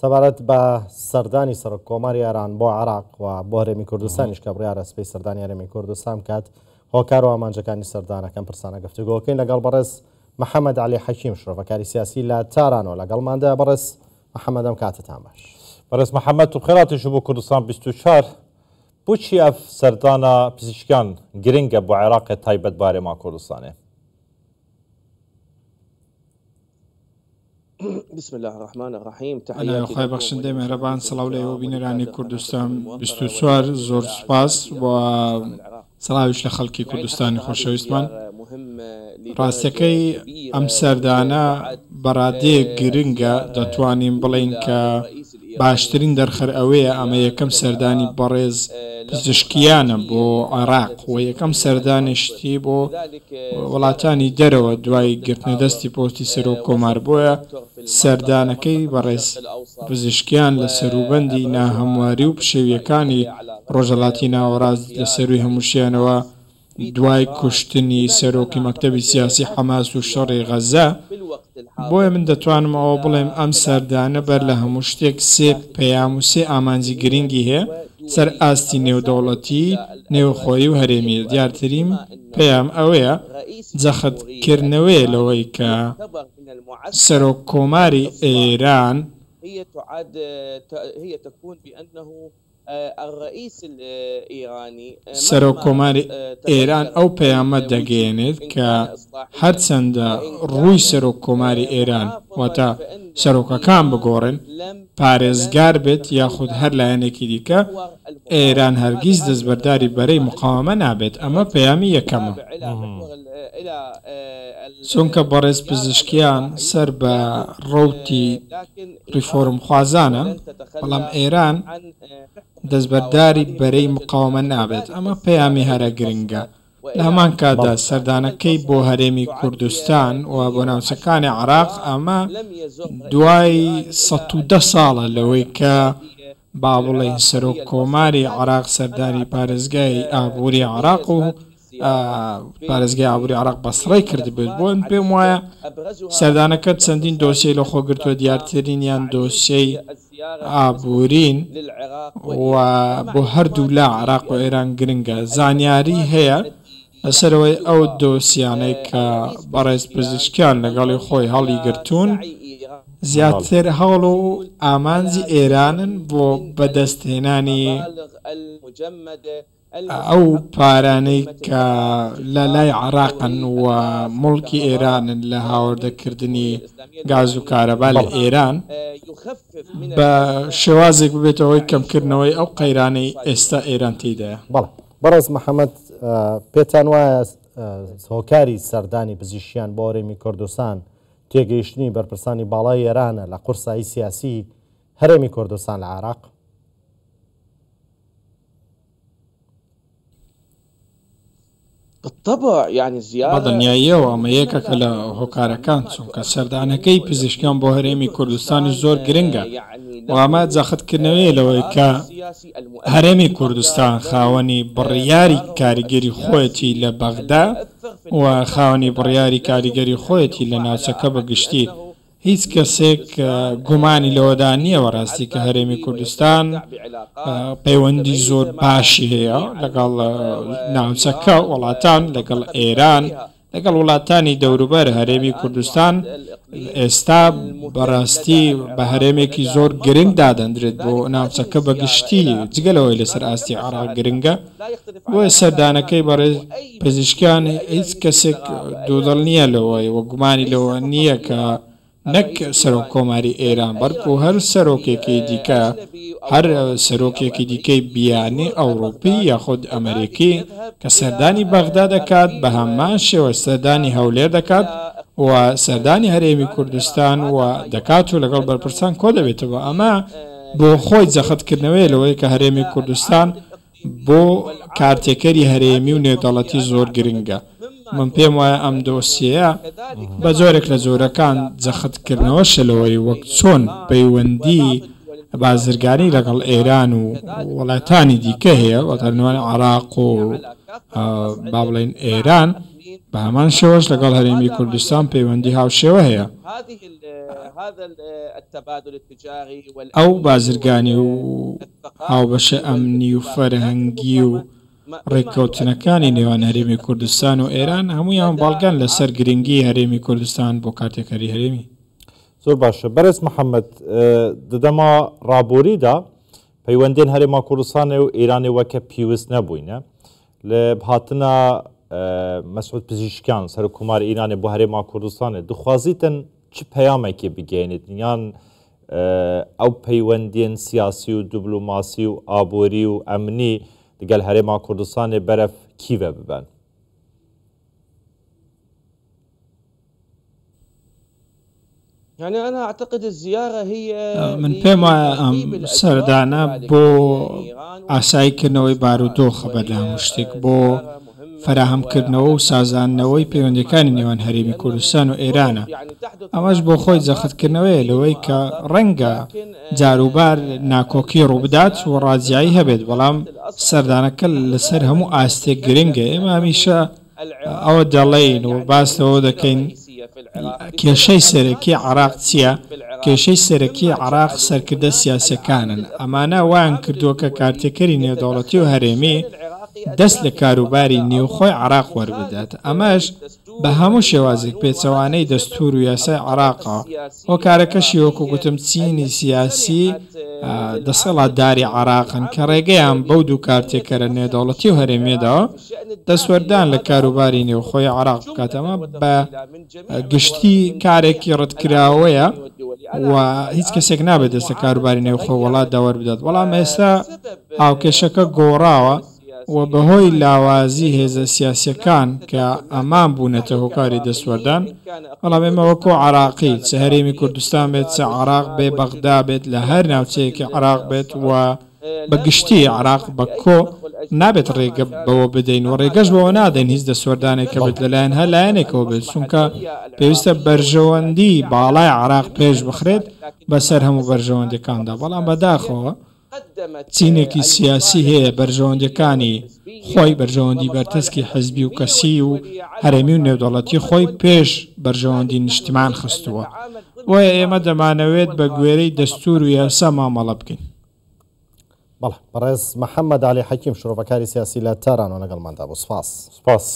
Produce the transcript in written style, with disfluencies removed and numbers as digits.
سەبارەت بە سەردانی سەرۆک کۆماری ئێران بۆ عێراق و بۆ هەرێمی کوردستانیش کە بڕیارە سبەی سەردانی هەرێمی کوردستان بکات، هۆکار و ئامانجەکانی سەردانەکەم پرسانە گفتوگۆکەین لەگەڵ بەڕێز محەمەد عەلی حەکیم شرۆڤەکاری سیاسی لە تارانەوە لەگەڵماندایە. بەڕێز محەمەد ئەم کاتەتان باش. بەڕێز محەمەد تو بخێراتیش بۆ کوردستان 24 بۆچی ئەف سەردانە پزیشکیان گرنگە بۆ عێراقێ تایبەت بە هەرێما کوردستانێ؟ بەناوی خوای بەخشندەی میهرەبان سڵاو لە ئێوە بینەرانی کوردستان 24 زۆر سوپاس و سڵاویش لە خەڵکی کوردستانی خۆشەویستمان ڕاستەکەی ئەم سەردانە بەڕادەیەک گرنگە دەتوانین بڵێین کە باشترین دەرخەر ئەوەیە ئەمە یەکەم سەردانی بەڕێز پزیشکیانە بۆ عێراق و یەکەم سەردانیشتی بۆ وڵاتانی دەرەوە دوای گرتنەدەستی پۆستی سەرۆک کۆمار بۆیە سەردانەکەی بەڕێز پزیشکیان لە سەروبەندی ناهەمواری و پشێوییەکانی ڕۆژهەڵاتی ناوەڕاست لە سەرووی هەمووشیانەوە دوای کوشتنی سەرۆکی مەکتەبی سیاسی حەماس و شەڕی غەزە، بۆیە من دەتوانم ئەوە بڵێم ئەم سەردانە بەر لە هەموو شتێک سێ پەیام و سێ ئامانجی گرنگی هەیە سەر ئاستی نێودەوڵەتی، نێوخۆیی و هەرێمی، دیارترین پەیام ئەوەیە جەختکردنەوەیە لەوەی کە سەرۆک کۆماری ئێران، سەرۆک کۆماری ئێران ئەو پەیامە دەگەیەنێت کە هەرچەندە ڕووی سەرۆک کۆماری ئێران واتە سەرۆکەکان بگۆڕێن، پارێزگار بێت یاخود هەر لایەنێکی دیکە، ئێران هەرگیز دەستبەرداری بەرەی موقاوەمە نابێت، ئەمە پەیامی یەکەمە. چونکە بەڕێز پزیشکیان سەر بە ڕەوتی ڕیفۆرمخوازانە، بەڵام ئێران دەستبەرداری بەرەی مقاوەمە نابێت، ئەمە پەیامی هەرە گرنگە. لە هەمان کاتدا سەردانەکەی بۆ هەرێمی کوردستان و بۆ ناوچەکانی عێراق ئەمە دوای 110 ساڵە لەوەی کە با بڵێین سەرۆک کۆماری عێراق سەردانی پارێزگای ئابووری عێراق و پارێزگای ئابووری عێراق بەسڕەی کردبێت. بۆ من پێم وایە سەردانەکە چەندین دۆسیەی لەخۆ گرتووە، دیارترینیان دۆسیەی ئابوورین و بۆ هەردوو لا عێراق و ئێران گرنگە. زانیاری هەیە لەسەر ئەوەی ئەو دۆسیانەی کە بەڕێز پزیشکیان لەگەڵی خۆی هەڵیگرتوون زیاتر هەوڵ و ئامانجی ئێرانن بۆ بەدەستهێنانی ئەو پارانەی کە لە لای عێراقن و موڵکی ئێرانن لە هاوردەکردنی گاز و کارەبا لە ئێران بە شێوازێک ببێتە هۆی کەمکردنەوەی ئەو قەیرانەی ئێستا ئێران تێیدایە. بەڵێ بەڕێز محەمەد پێتان وایە هۆکاری سەردانی پزیشکیان بۆ هەرێمی کوردستان تێگەیشتنی بەرپرسانی باڵای ئێرانە لە قورسایی سیاسی هەرێمی کوردستان لە عێراق؟ بە دڵنیاییەوە ئەمە یەکێکە لە هۆکارەکان، چونکە سەردانەکەی پزیشکیان بۆ هەرێمی کوردستانیش زۆر گرنگە و ئەمە جەختکردنەوەیە لەوەی کە هەرێمی کوردستان خاوەنی بڕیاری کاریگەری خۆیەتی لە بەغدا و خاوەنی بڕیاری کاریگەری خۆیەتی لە ناوچەکە بە گشتی. هیچ کەسێک گومانی لەوەدا نییە بەڕاستی کە هەرێمی کوردستان پەیوەندی زۆر باشی هەیە لەگەڵ ناوچەکە وڵاتان لەگەڵ ئێران لەگەڵ وڵاتانی دەوروبەر هەرێمی کوردستان ئێستا بەڕاستی بە هەرێمێکی زۆر گرنگ دادەندرێت بۆ ناوچەکە بە گشتی جگە لەوەی لەسەر ئاستی عێراق گرنگە بۆیە سەردانەکەی بەڕێز پزیشکیان هیچ کەسێک دوودڵ نییە لەوەی و گومانی لەوە نییە کە نەک سەرۆک کۆماری ئێران بەڵکو هەر سەرۆکێکی دیکە هەر سەرۆکێکی دیکەی بیانی ئەوڕوپی یاخود ئەمەریکی کە سەردانی بەغدا دەکات بە هەمان شێوە سەردانی هەولێر دەکات و سەردانی هەرێمی کوردستان و دەکات و لەگەڵ بەرپرسان کۆدەبێتەوە ئەمە بۆ خۆی جەختکردنەوەیە لەوەی کە هەرێمی کوردستان بۆ کارتێکەری هەرێمی و نێودەڵەتی زۆر گرنگە. من پێم وایە ئەم دۆسیەیە بە جۆرێک لە جۆرەکان جەختکردنەوەشە لەوەی وەک چۆن پەیوەندی بازرگانی لەگەڵ ئێران و وڵاتانی دیکە هەیە، واتە نێوان عێراق و با بڵێین ئێران. بە هەمان شێوەش لەگەڵ هەرێمی کوردستان پەیوەندی هاوشێوە هەیە. ئەو بازرگانی و هاوبەشە ئەمنی و فەرهەنگی و ڕێککەوتنەکانی نێوان هەرێمی کوردستان و ئێران هەموویان بەڵگەن لەسەر گرنگی هەرێمی کوردستان بۆ کارتێکەری هەرێمی. زۆر باشە بەرێز محەممەد دەدەما ڕابووریدا پەیوەندیێن هەرێما کوردستانێ و ئێرانێ وەکە پیوست نەبووینە لە هاتنا مەسعود پزیشکیان سەرۆک کۆمار ئیرانێ بۆ هەرێما کوردستانێ دخوازیتن چ پەیامێکێ بگەێنێتن یان ئەو پەیوەندیێن سیاسی و دیبلۆماسی و ئابووری و ئەمنی دگەل هەرێما کوردستانێ بەرەف کیوە ببەن؟ من پێم وایە ئەم سەردانە بۆ ئاساییکردنەوەی بارودۆخە بەر لە هەموو شتێک بۆ فەراهەمکردنەوە و سازاندنەوەی پەیوەندیەکانی نێوان هەرێمی کوردستان و ئێرانە ئەمەش بۆ خۆی جەختکردنەوەیە لەوەی کە ڕەنگە جاروبار ناکۆکی ڕووبدات و ڕاجیایی هەبێت بەڵام سەردانەکە لەسەر هەموو ئاستێک گرنگە ئێمە هەمیشە ئەوە دەڵێین و باس لەوە دەکەین کێشەی سەرەکی عێراق چییە؟ کێشەی سەرەکی عێراق سەرکردە سیاسیەکانن، ئەمانە وایان کردووە کە کارتێکەری نێودەوڵەتی و هەرێمی دەست لە کاروباری نێوخۆی عێراق وەربدات، ئەمەش بە هەموو شێوازێک پێچەوانەی دەستوور و یاسای عێراقە، هۆکارەکەشی وەکو گوتم چینی سیاسی دەسەڵاتداری عێراقن کە ڕێگەیان بەو دوو کارتێکەرە نێودەوڵەتی و هەرێمییە داوە دەستوەردان لە کاروباری نێوخۆی عێراق بکات، ئەمە بە گشتی کارێکی ڕەتکراوەیە و هیچ کەسێک نابێت دەست لە کاروباری نێوخۆی وڵاتدا وەربدات، بەڵام ئێستا هاوکێشەکە گۆڕاوە و بەهۆی لاوازی هێزە سیاسییەکان کە ئەمان بوونەتە هۆکاری دەستوەردان، بەڵام ئێمە وەکو عێراقی چ هەرێمی کوردستان بێت چ عێراق بێ بەغدا بێت لە هەر ناوچەیەکی عێراق بێت و بە گشتی عێراق بە کۆ نابێت ڕێگە بەوە بدەین و ڕێگەش بەوە نادەین هیچ دەستوەردانێک هەبێت لەلایەن هەر لایەنێکەوە بێت، چونکە پێویستە بەرژەوەندی باڵای عێراق پێش بخرێت بەسەر هەموو بەرژەوەندیەکاندا، بەڵام بەداخەوە چینێکی سیاسی هەیە بەرژەوەندیەکانی خۆی، بەرژەوەندی بەرتەسکی حزبی و کەسی و هەرێمی و نێودەوڵەتی خۆی پێش بەرژەوەندی نیشتمان خستووە، بۆیە ئێمە دەمانەوێت بە گوێرەی دەستور و یاسا مامەڵە بکەین. بەڵێ بەڕێز محەممەد عەلی حەکیم شرۆڤەکاری سیاسی لە تارانەوە لەگەڵماندا بوو. سپاس. سپاس.